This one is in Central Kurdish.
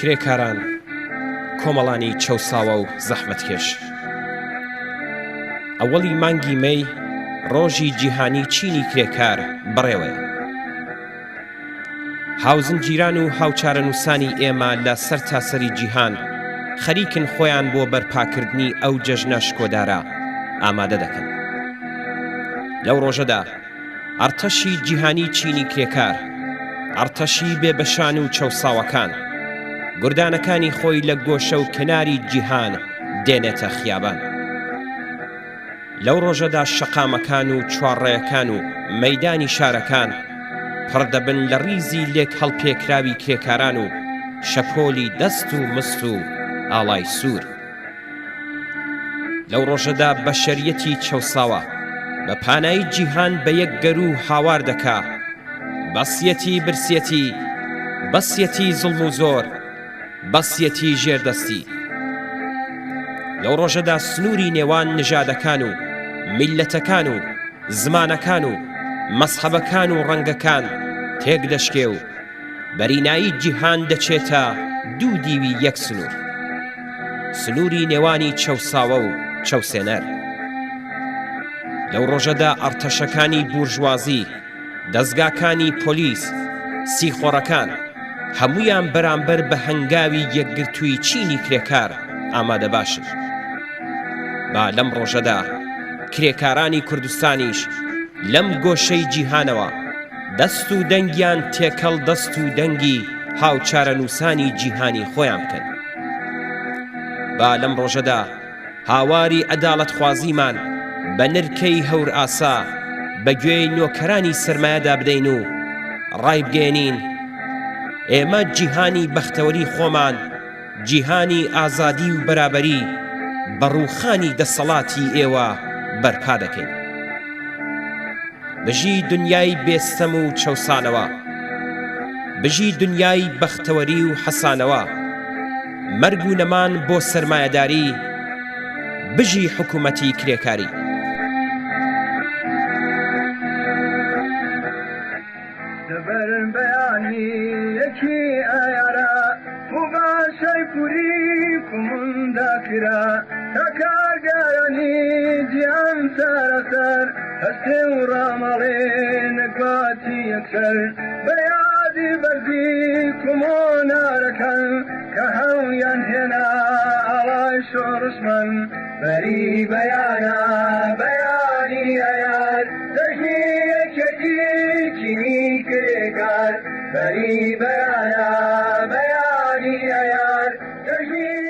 کرێکاران، کۆمەڵانی چەوساوە و زەحمەتکێش. ئەوەڵی مانگی مەی ڕۆژی جیهانی چینی کرێکار بەڕێوەیە. هاوزنجیران و هاوچارەنووسانی ئێمە لە سەرتاسەری جیهان خەریکن خۆیان بۆ بەرپاکردنی ئەو جەژنە شکۆدارە ئامادە دەکەن. لەو ڕۆژەدا ئەڕتەشی جیهانی چینی کرێکار، ئەڕتەشی بێبەشان و چەوساوەکان، گوردانەکانی خۆی لە گۆشە و کەناری جیهان دێنێتە خیابان. لەو ڕۆژەدا شەقامەکان و چوارڕێیەکان و مەیدانی شارەکان پڕ دەبن لە ڕیزی لێک هەڵپێکراوی کرێکاران و شەپۆلی دەست و مست و ئاڵای سوور. لەو ڕۆژەدا بەشەریەتی چەوساوە بە پانایی جیهان بە یەک گەروو هاوار دەکا، بەسیەتی برسیەتی، بەسیەتی زوڵم و زۆر، بەسیەتی ژێردەستی. لەو ڕۆژەدا سنووری نێوان نژادەکان و میللەتەکان و زمانەکان و مەزهەبەکان و ڕەنگەکان تێکدەشکێ و بەرینایی جیهان دەچێتە دوو دیوی یەک سنوور. سنووری نێوانی چەوساوە و چەوسێنەر. لەو ڕۆژەدا ئەڕتەشەکانی بورژوازی، دەزگاکانی پۆلیس، سیخۆڕەکان، هەموویان بەرامبەر بە هەنگاوی یەکگرتووی چینی کرێکار ئامادەباشن. با لەم ڕۆژەدا کرێکارانی کوردستانیش لەم گۆشەی جیهانەوە دەست و دەنگیان تێکەڵ دەست و دەنگی هاوچارەنووسانی جیهانی خۆیان بکەن. با لەم ڕۆژەدا هاواری عەداڵەتخوازیمان بە نرکەی هەورئاسا بە گوێی نۆکەرانی سەرمایەدا بدەین و ڕایبگەیەنین ئێمە جیهانی بەختەوەری خۆمان جیهانی ئازادی و بەرابەری بە ڕووخانی دەسەڵاتی ئێوە بەرپا دەکەین. بژی دنیای بێ ستەم و چەوسانەوە. بژی دنیای بەختەوەری و حەسانەوە. مەرگ و نەمان بۆ سەرمایەداری، بژی حکومەتی کرێکاری. لەبەر بەیانی یەکی ئایارا موباشەی پوری کوموندا کرا تا کارگەرانی جیهان سەراسەر هەستێ و ڕاماڵێ نەگباتی یەکسەر بە یادی بەرزی کومۆنارەکان کە هەڵیان هێنا ئاڵای شۆڕشمان بەری بەیانە بەیانی ئەیار جەژنی یەکێتی چینی کرێکار بەری بەیانە بەیانی ئەیار جەژنی.